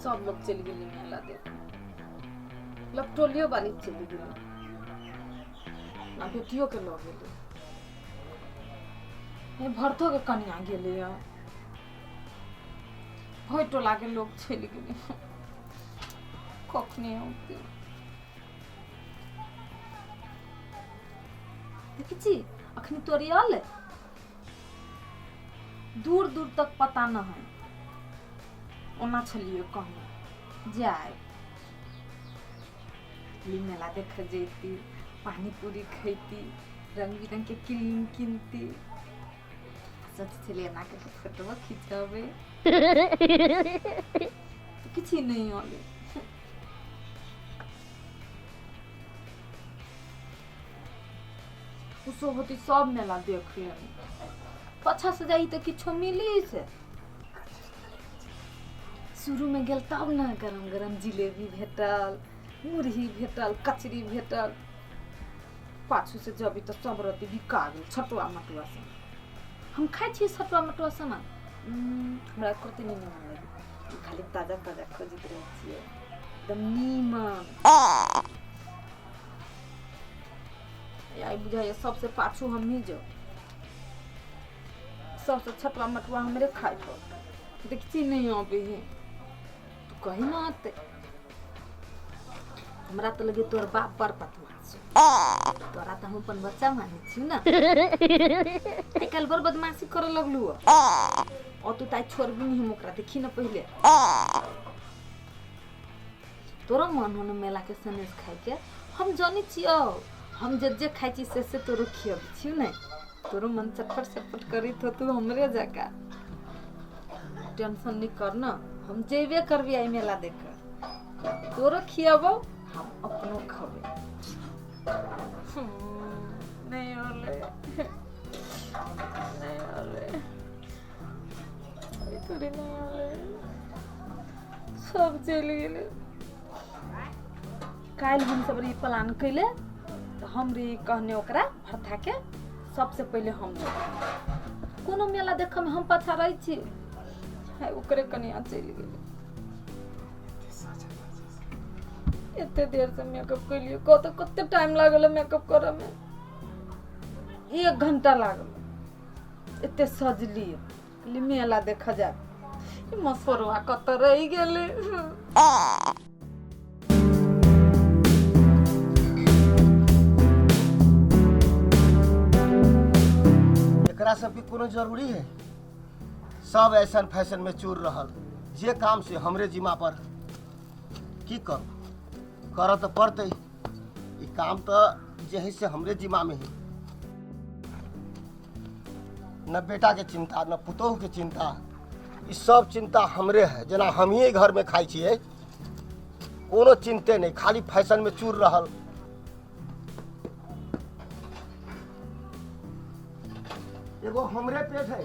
सब लोग चलि गेलै मेला देखे। लपटोलियो वाली चलि गेलै, आ बेटियोके लऽ गेलै, हे भरतोके कनिया गेलै, भरि टोलाके लोग चलि गेलै। कखनी औतै? देखै छी अखनी तोरी आयल, दूर दूर तक पता न है। ओना छलियै कहने जाय ली मेला देखे जैती, पानी पूरी खैती, रंग बिरंग के क्रीम किनती। सोचै छलियै एना कऽ के फोटो खिंचेबै, किछु नहि अलै। ओ सब होती सब मेला देख लेने, पाछा से जाई तऽ किछो मिली से। शुरूमे गेल तब ने गरम गरम जिलेबी भेटल, मुरही भेटल, कचरी भेटल। पाछू से जबी तऽ सब रति बिका गेल, छटुआ मटुआ सब। हम खाइ छियै छटुआ मटुआ सामान? हमरा एको रत्ती नहि नीमन लगे। हम खाली ताजा ताजा खोजैत रहै छियै, एकदम नीमन। आइ बुझाइए सबसे पाछू हमही जाउ, सबसे छटुआ मटुआ हमरे खाइ पड़तै। देखची नहि अबै है, तू कही ना आते। हमरा तऽ लगे तोहर बाप बड़ बदमाश छौ। तोरा तऽ हम अपन बच्चा मानै छी ने, आइ काल्हि बड़ बदमाशी करऽ लगलू। और तू तऽ छोड़बी नहीं हम ओकरा। देखी ना पहिले तोरो मन हो ने मेला के सनेस खाइके? हम जानै छियौ, हम जे जे खाइ छी से से तोरो खियबै छियौ ने। तोरो मन चटपट चटपट करैत हो तू हमरे जकाँ। टेंशन नहीं कर न, हम जेबे करबी आई मेला देख, तोरो खियाबो, हम अपनो खबे। नहीं होले, नहीं होले, थोड़ी नहीं होले, सब चलि गेलै। काल्हि हमसब रही प्लान कैले तऽ हम रही कहने ओकरा भरथाके सबसे पहिले हम जेबै। कोनो मेला देखऽमे हम पाछा रहै छी, ओकरे कनिया चलि गेलै। एते देर से मेकअप केलियै, कत कते टाइम लागल मेकअप करऽमे, 1 घंटा लागल। एते सजलियै, कहलियै मेला देखऽ जायब, ई मसोरवा कतऽ रहि गेलै? एकरा सबके कोनो जरूरी है? सब ऐसन फैशन में चूर रहल, जे काम से हमरे जिम्मा पर। की करू, करऽ तऽ पड़तै ई काम तऽ जे है से हमरे जिम्मा में है। न बेटा के चिंता, न पुतोह के चिंता, ई सब चिंता हमरे है। जेना हमही घर में खाइ छियै, कोनो चिंते नहीं, खाली फैशन में चूर रहल। एगो हमरे पेट है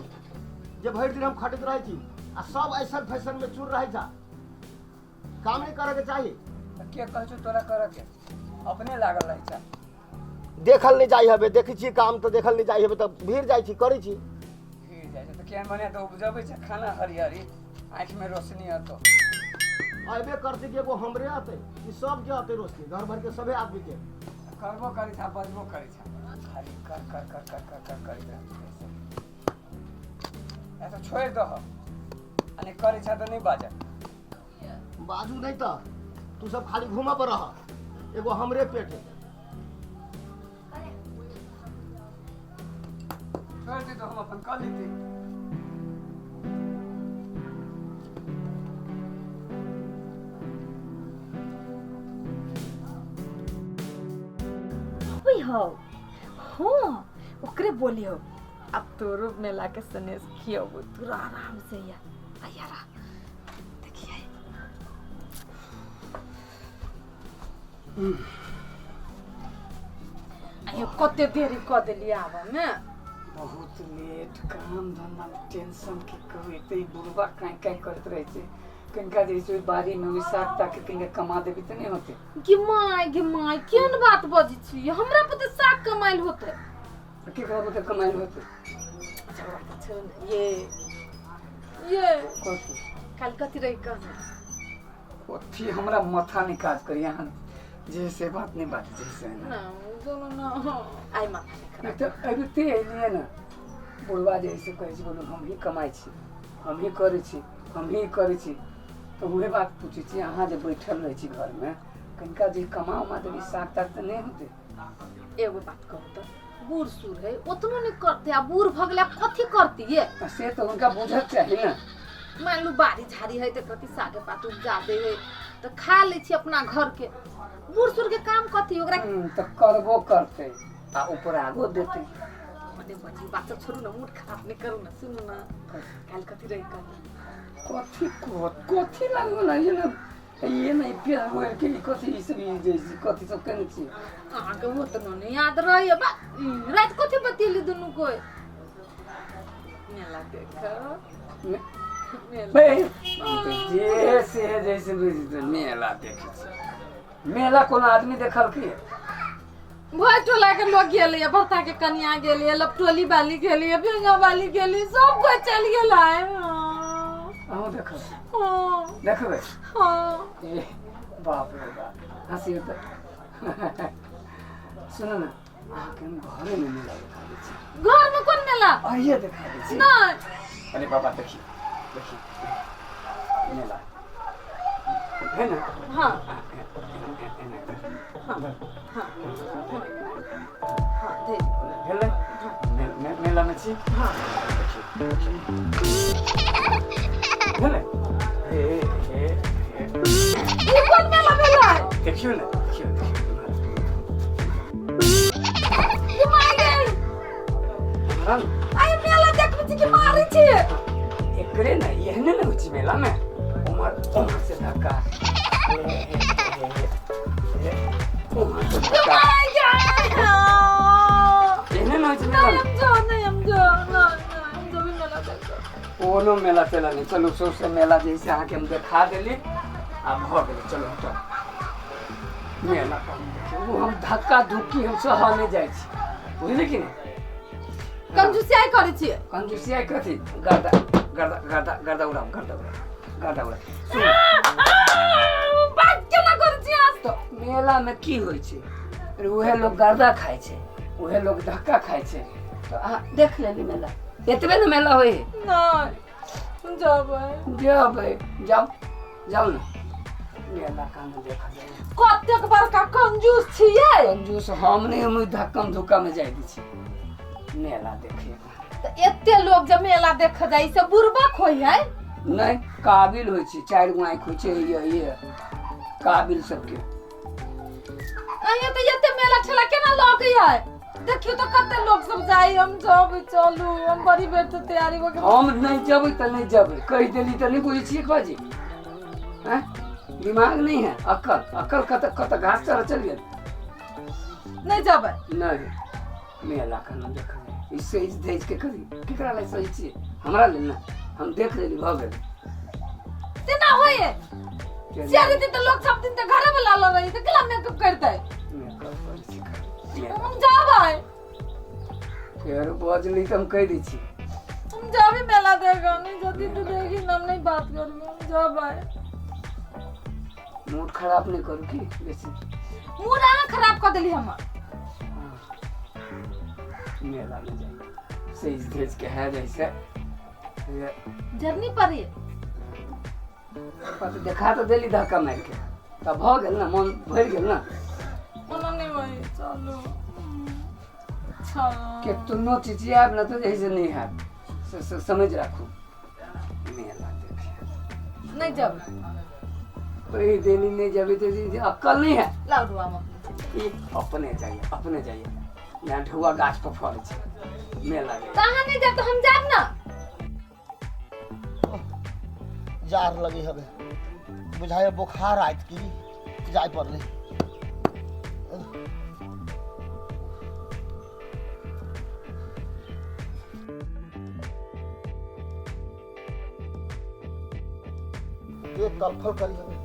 जे भरि दिन हम खटैत रहै छी आ सब ऐसन फैशन में चूर रहै छा। काम नहीं करे के चाही। तऽ के कहै छौ तोरा करऽ के? अपने लागल रहै छै। देखल नहीं जाइ हबे, देखै छियै काम तऽ देखल नहीं जाइ हबे तऽ भीड़ जाइ छी, करै छी। भीड़ जाइ छै तऽ केहन बढ़िआँ तऽ उपजबै छै खाना, हरियरी, आँखिमे रोशनी अतौ। अयबे करतै कि एगो हमरे अतै कि सबके अतै रोशनी, घर भर के सभे आदमी के। करबो करै छै आ बजबो करै छै, खाली कर कर कर कर कर कर करैत रहै छै। या तऽ छोड़ि दह आ नहि करै छै तऽ नहि बाजऽ। बाजू नहीं तऽ तू सब खाली घूमऽ पर रह, एगो हमरे पेट है। छोड़ि दे तऽ हम अपन कऽ लेती। अबै हौ, हाँ ओकरे बोली हौ। अब तोरो मेला के सनेस खियबो, तोरा आराम से या आयारा देखिए। आयो, कते देरी कऽ देलियै आबऽ मे? बहुत लेट, काम धंधा में टेंशन की कहू। एते ई बुढ़बा काँय काँय करैत रहै छै। कनिका जे छै ओहि बाड़ीमे ओहि साग ताग के कनिका कमा देबी तऽ नहि होतै? गे माय, गे माय, केहन बात बजै छी? हमरा पते साग कमाइल होतै? तऽ केकरा बुते कमाइल होतै? अच्छा बात छोड़ू ने। ये कथी? काल्हि कथी रही कहने? कथी हमरा माथा नहि काज करी अहाँ जे से बात नहि बात जे से ना चलू ना आइ माथा नहि खराब। नहि तऽ अबिते एलियै ने बुढ़वा जे से कहै छै बोलू हमही कमाइ छी हमही करै छी हमही करै छी तऽ उहे बात पूछै छी अहाँ जे बैठल रहै छी घरमे कनिका जे कमा उमा देबै साग ताग तऽ नहि होतै। एगो बात कहू तऽ बूढ़ सूढ़ है ओतनो नहि करते आ बूढ़ भऽ गेलै आब कथी करतियै? से तऽ हुनका बुझक चाही ने। मान लू बाड़ी झाड़ी है तऽ कथी सागे पात उपजाबे है तऽ खा लै छी अपना घर के। बूढ़ सूढ़ के काम कथी ओकरा? तऽ करबो करतै आ उपरागो देतै। मने बजी बात सब छोड़ू ना, मूड खराब नहीं करू ना। सुनू ना, काल्हि कथी रही कल? कथी कथी लागल ना ये ना ये नहीं प्यार मोर के ई कथी ई सब ई जे कथी सब केने छी? अहाँके ओतनो नहि याद रहैए बा राति कथी बतियेली दुनू कोइ? मेला देख मेला। बे जे से जैसे बुझ मेला देखै छी। मेला कोनो आदमी देखलकै? भोज टोला के लोग गेलै, भर्ता के कनिया गेलै, लपटोली वाली गेलै, बेंगा वाली गेलै, सब कोइ चलि गेलै। अहूँ देखब? हाँ। देखबै? हाँ। ए बाप रे बाप, हँसी तऽ सुनू ने अहाँके हम घरेमे मेला देखा दै छी। घर में कोन मेला? आइए देखा दै छी। नहीं। अरे बाबा देखिए देखिए मेला है ना? हाँ। हाँ। हाँ हाँ दे। भेलै मेलामे छी? हाँ। भेलै हे हे हे। ई कोन मेला भेलै? देखियौ ने, देखियौ देखियौ। ई मार गेल। हमरा ने आइ मेला देखबै छी कि मारै छी? एकरे ने एहने ने होइ छै मेलामे, उम्हर उम्हर से धक्का हे, हे, हे, हे, उम्हर से धक्का। मार गेल। एहने ने होइ छै नहीं मेलामे। हम जो नहीं हम जो नहीं नहीं हम जो भी मेला देखो। कोनो मेला तेला नहि, चलू सौंसे मेला जे से अहाँके हम देखा देली आ भऽ गेलै। चलू हटो मेला पर हम देखियौ, ओ हम धक्का धुक्की हम सह नहि जाइ छी, बुझली कि नहि? कंजूसियाई करै छी। कंजूसियाई कथी? गर्दा गर्दा गर्दा गर्दा उड़ाउ, गर्दा उड़ाउ, गर्दा उड़ाउ। सुन बात केना करै छी अहाँ? तऽ मेलामे की होइ छै? उहे लोग गर्दा खाइ छै, उहे लोग धक्का खाइ छै। तऽ अहाँ देख लेली मेला, एतबे ने मेला होइ है। नहीं जेबै। जेबै, जाउ जाउ ने मेला कान देखऽ जाइ। कतेक बड़का कंजूस छियै। कंजूस हम नहि, हम धक्कम धुक्का मे जाइ दै छी मेला देखे। तऽ एते लोग जब मेला देखऽ जाइ से बुड़बक होइ है? नहि, काबिल होइ छै, चारि गो आँखि होइ छै ये ये काबिल सबके। अहाँ तऽ एते मेला ठेला केना लगै है? देखियौ तऽ कते लोग सब जाइ। हम जेबै, चलू, हम बड़ी बेर से तैयारी हो के। हम नहि जेबै तऽ नहि जेबै, कहि देली तऽ नहि बुझै छियै बाजी? आँय, दिमाग नहीं है? अक्कल अक्कल कतऽ कतऽ घास चरऽ चलि गेल? नहीं जेबै? नहि, मेला केना देखऽ जाइ ई सजि धजि के करी केकरा लेल सही छियै? हमरा लेल ने, हम देख लेली भऽ गेल। तेना होइ है? चारि दिन तऽ लोग सब दिन तऽ घरे में लाल रही तऽ केला मेकअप करतै? मेकअप करै छी मेला। हम जेबै। फेर बजली तऽ हम कहि दै छी। हम जेबै मेला देखऽ। नहीं जदी तू देखी ना, हम नहीं बात करबै। हम जेबै। मूड खराब नहि करू की बेसी। मूड अहाँ खराब कऽ देली हमर। मेला में जाइए सज धज के है जैसे ये। जर्नी पड़ी। पता देखा तऽ देली धक्का मारि के तऽ भऽ गेल ने, मन भरि गेल ने? ओना नहीं होई, चलू। अच्छा। केतनो चिचियाब ने तऽ जैसे नहि हैत से, से समझ राखू मेला देखे। नहीं जेबै। कहि देली नहि जेबै तऽ जे अक्कल नहीं है। लाउ रुआ हम अपने चलि। ई अपने जाइए अपने जाइए, यहाँ ढुआ गाछ पर फड़ै छै मेला जाइए। तऽ अहाँ नहीं जायब तऽ हम जायब ना। जार लगे हवे, बुझाए बुखार आयत की जाय पड़ले। ये तलफल करी हवे।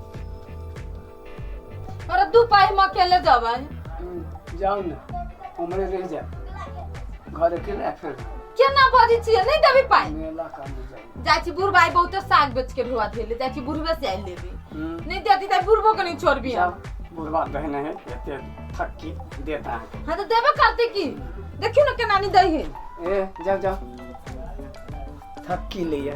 अरे दू पाई हम अकेले जेबै। जाउ ने, उमरे रहि जायब घर अकेले आ फेर। केना बजै छियै? नहि देबी पाइ। मेला कम जाइ। जाइ छी, बुढ़बा आइ बहुते साग बेच के ढोआ धेले जाइ छी, बुढ़बे से आनि लेबी। नहि देती तऽ बुढ़बो के नहि छोड़बी हम। जाउ, बुढ़बा दहने है एते थक्की देत अहाँके। हाँ तऽ देबे करते की, देखियौ ने केना नहि दै है। ए जाउ जाउ, थक्की लैया।